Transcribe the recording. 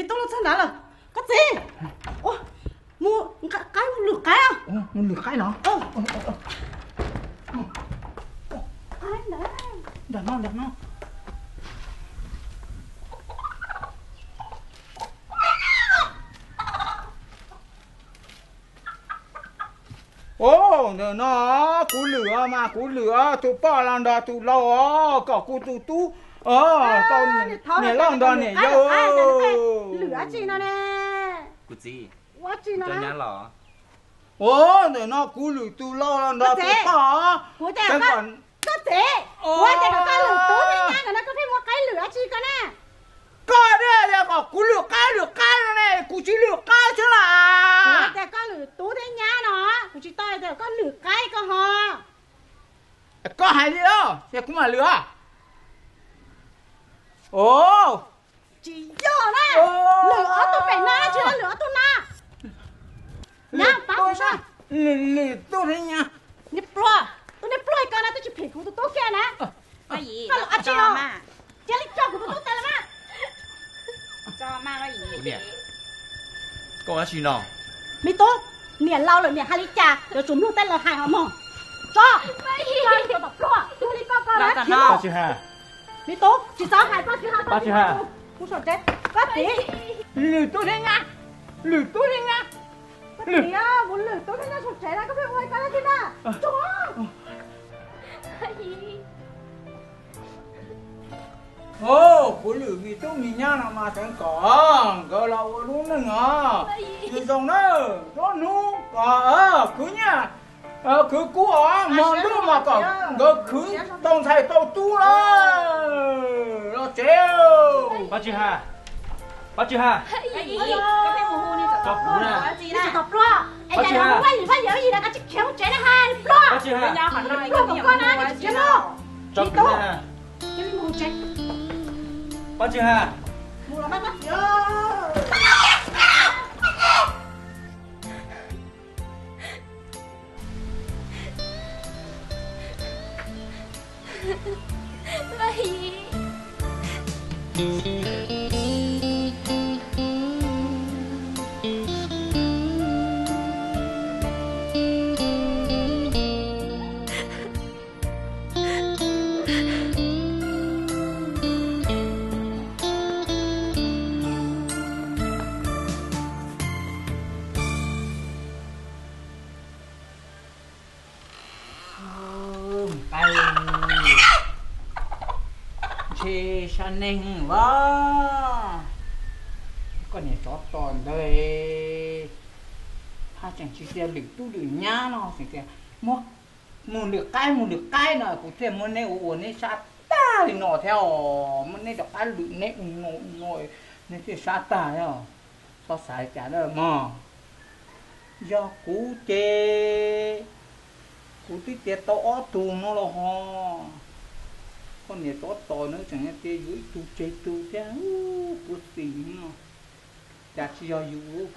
Tub los txog ntawd lawm. Koj txiv, mus qaib, mus lwm qaib os. Mus lwm qaib no. Ntawm no, ntawm no. Ntawm no kuv lwm mas kuv lwm tus poj los nrog tus lau os, kom kuv tus tub tau niam loj nrog niam yau. Lwm dab tsi no ne? Kuv txiv, ua tsi no? Ntawm no kuv lwm tus lau los nrog tus poj. Koj txiv, kuv tias kom koj lwm tub thiab nyab no koj pheej muab qaib lwm dab tsi koj na? Koj tias kom kuv lwm qaib lwm qaib no ne, kuv tsis lwm qaib xwb las. Kuv tias koj lwm tub thiab nyab no, kuv tsis tau tias koj lwm qaib koj ho. Koj hais li os, ces kuv mam lwm os. Tsis yog na. Lwm ob tug pem no tsis yog lwm ob tug no. Nyab pab kuv saib. Lwm tub thiab nyab. Niag pluag, tus niag pluag ko no twb tsis phem kuv tus tub kiag na. Koj lwm dab tsi no? Cia li tso kuv tus tub tas los mas. Koj ua dab tsi no? Me tub, niam laus lawm niam hais li cas yuav tsum mloog tej lawv hais os mog. Tso, tso li ko tom pluag, tso li ko ko na. Paj Tswv Haj. Me tub, tsis txhob hais Paj Tswv Haj, Paj Tswv Haj. Kuv saum tsev, koj txiv. Lwm tub thiab nyab, lwm tub thiab nyab. Koj txiv, kuv lwm tub thiab nyab saum tsev na, koj pheej ua li ko thiab na. Tso. Kuv lwm me tub me nyab no mas xeev kom nkawd los ua lub neej os. Nws zoo na, txhua hnub kom khwv nyiaj khwv kub os, hmo ntuj mas kom nkawd khwv tau ntxhais tau tub na. Los tsev. Paj Tswv Haj, Paj Tswv Haj. Tso kuv na. Paj Tswv Haj. Paj Tswv Haj. Paj Tswv Haj. Ntshe sab neeg os, koj niam tsov tom ntawd, haj tseem tsis tias lwm tub lwm nyab no, tseem tias muab mus lwm qaib mus lwm qaib no, kuv thiaj muab neb ua ua neb sab tag li no thiab os, muab neb rov qab lwm neb ua no ua no, neb thiaj sab tag thiab os. Txhob xav li cas na mog. Yog kuv ces kuv twb tiav tau ob tug no los ho. Koj niam tsov tom no tseem tias yuav ib tug tseg tug thiab, puv xim no, cas tsis yog yus.